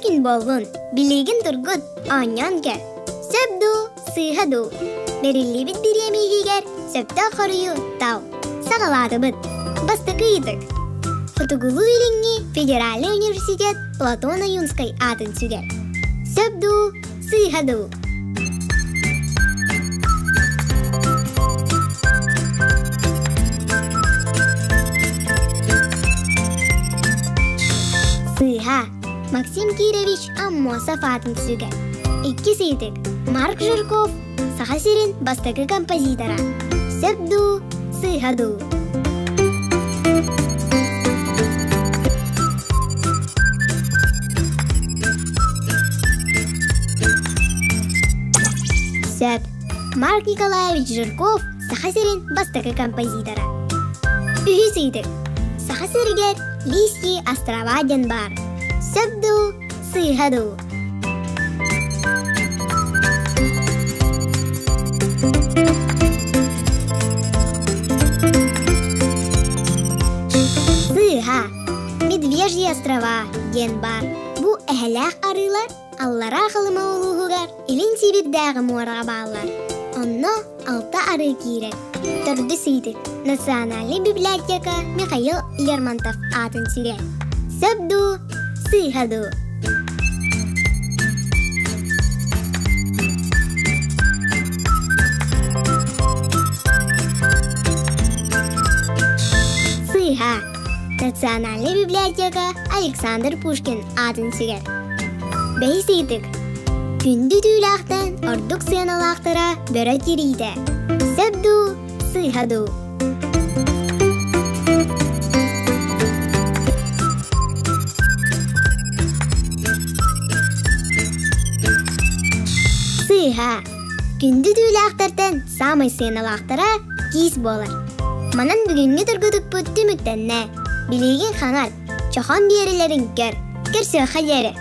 күн буоллун, билигин тургут, оонньоон көр. Сөп дуу, сыыһа дуу? Бэриллибит бириэмэ иһигэр сөптөөх хоруйу тал. Саҕалаатыбыт. Бастакы ыйытык. Хотугулуу-Илиҥҥи федеральнай университет Платон Ойуунскай аатын сүгэр. Сөп дуу, сыыһа дуу? Сыыһа. Максим Кирович Аммосов аатын сүгэр. Иккис ыйытык. Марк Жирков Саха сирин бастакы композитора. Сөп дуу, сыыһа дуу? Сөп. Марк Николаевич Жирков Саха сирин бастакы композитора. Үһүс ыйытык. Саха сиригэр Лисьи острова диэн баар. Сөп дуу, сыыһа дуу? Сыыһа. Медвежьи острова диэн баар. Бу эһэлээх арыылар Аллараа Халыма улууһугар Илин Сибирдээҕи муораҕа бааллар. Онно алта арыы киирэр. Төрдүс ыйытык Национальнай библиотека Михаил Лермонтов аатын сүгэр. Сөп дуу, сыыһа дуу? Сыыһа. Национальнай библиотека Александр Пушкин аатын сүгэр. Бэһис ыйытык. Күндү түүлээхтэн ордук сыаналаахтара бөрө тириитэ. Сөп дуу, сыыһа дуу? Сыыһа. Күндү түүлээхтэртэн саамай сыаналаахтара киис буолар. Манан бүгүҥҥү тургутукпут түмүктэннэ. Билигин хаҥат, чохон биэрилэрин көр, көрсүөххэ диэри.